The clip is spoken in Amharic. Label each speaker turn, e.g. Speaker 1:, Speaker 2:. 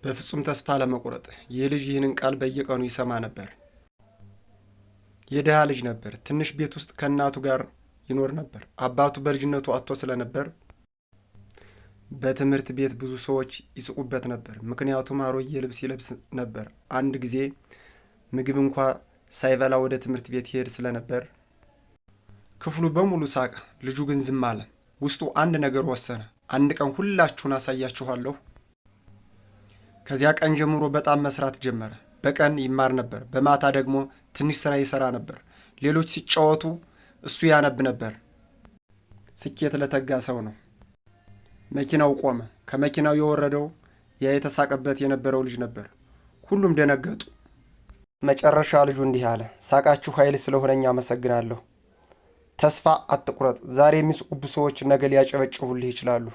Speaker 1: በፍጹም ተስፋ አለመቁረጥ። ይህ ልጅ ይህንን ቃል በየቀኑ ይሰማ ነበር። የድሃ ልጅ ነበር። ትንሽ ቤት ውስጥ ከእናቱ ጋር ይኖር ነበር። አባቱ በልጅነቱ አጥቶ ስለነበር በትምህርት ቤት ብዙ ሰዎች ይስቁበት ነበር። ምክንያቱም አሮጌ ልብስ ይለብስ ነበር። አንድ ጊዜ ምግብ እንኳ ሳይበላ ወደ ትምህርት ቤት ይሄድ ስለነበር ክፍሉ በሙሉ ሳቀ። ልጁ ግን ዝም አለ። ውስጡ አንድ ነገር ወሰነ። አንድ ቀን ሁላችሁን አሳያችኋለሁ። ከዚያ ቀን ጀምሮ በጣም መስራት ጀመረ። በቀን ይማር ነበር፣ በማታ ደግሞ ትንሽ ስራ ይሰራ ነበር። ሌሎች ሲጫወቱ እሱ ያነብ ነበር። ስኬት ለተጋ ሰው ነው። መኪናው ቆመ። ከመኪናው የወረደው ያ የተሳቀበት የነበረው ልጅ ነበር። ሁሉም ደነገጡ። መጨረሻ ልጁ እንዲህ አለ፣ ሳቃችሁ ኃይል ስለሆነኝ አመሰግናለሁ። ተስፋ አትቁረጥ። ዛሬ የሚስቁብህ ሰዎች ነገ ሊያጨበጭቡልህ ይችላሉ።